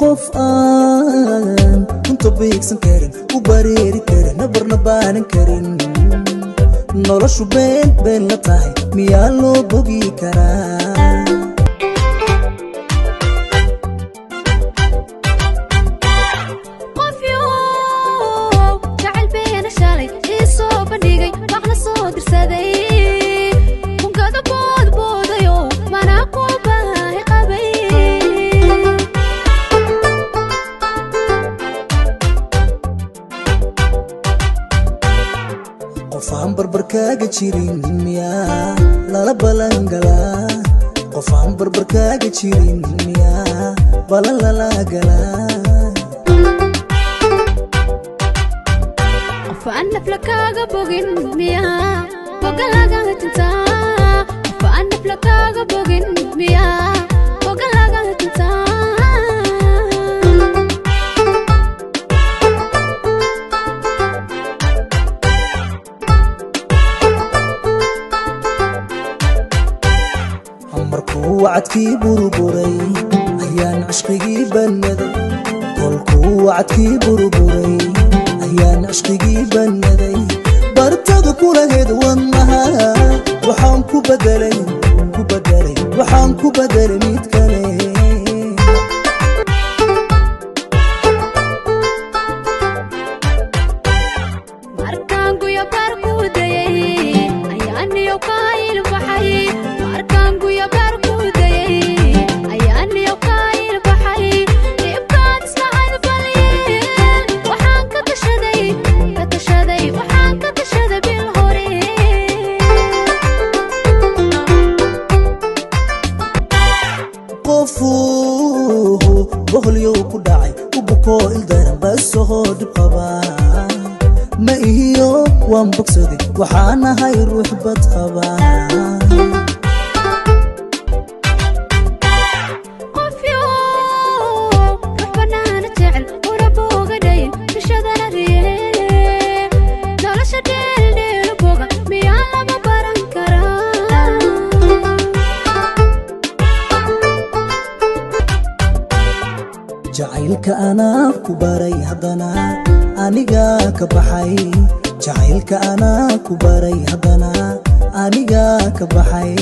Qof aan runta beegsan karin, u bareeri karin, nabarna baanan karin, noloshu been been la tahay, miyaa loo bogi karaa? Qof yow jacayl beena shalay ii soo bandhigay, baqna soo dirsaday, kunkada boodboodayo, mana ku baahi qabay. Qof aan barbarkaaga jirin miyaa lala balan galaa? Qof aan barbarkaaga jirin miyaa balan lala galaa? Qof aan nafla kaaga bogin miyaa boga laga tintaa? Qof aan nafla kaaga bogin miyaa boga laga tintaa? Markuu wacadkii burburay ayaan cishqigii bannaday. Kolkuu wacadkii burburay ayaan cishqigii bannaday. Bartada kulaheed wadnaha waxaan ku bedelay, ku bedelay, waxaan ku bedelay mid kale. Markaan guyo baar ku dayay ayaan niyo kaayil baxay. Markaan guyo baar ku dayay ayaan niyo kaayil baxay. Dhibkaad islahayd balyeel, waxaan ka tashaday, ka tashaday, waxaan ka tashaday bil hore. Qofuu boholyow ku dhacay, u bukoo ildaran, basahoo dhib qabaa ma ihiyo, waan bogsaday, waxaan ahay ruux bad qabaa. Qof yow ruux bannaana jecel, una boogadhayn, bishadana riye, nolosha dheeldheelu boga miyaa lama baran karaa? Jacaylka anaa ku baray, haddana anigaa ka baxay. Jacaylka anaa ku baray, haddana anigaa ka baxay.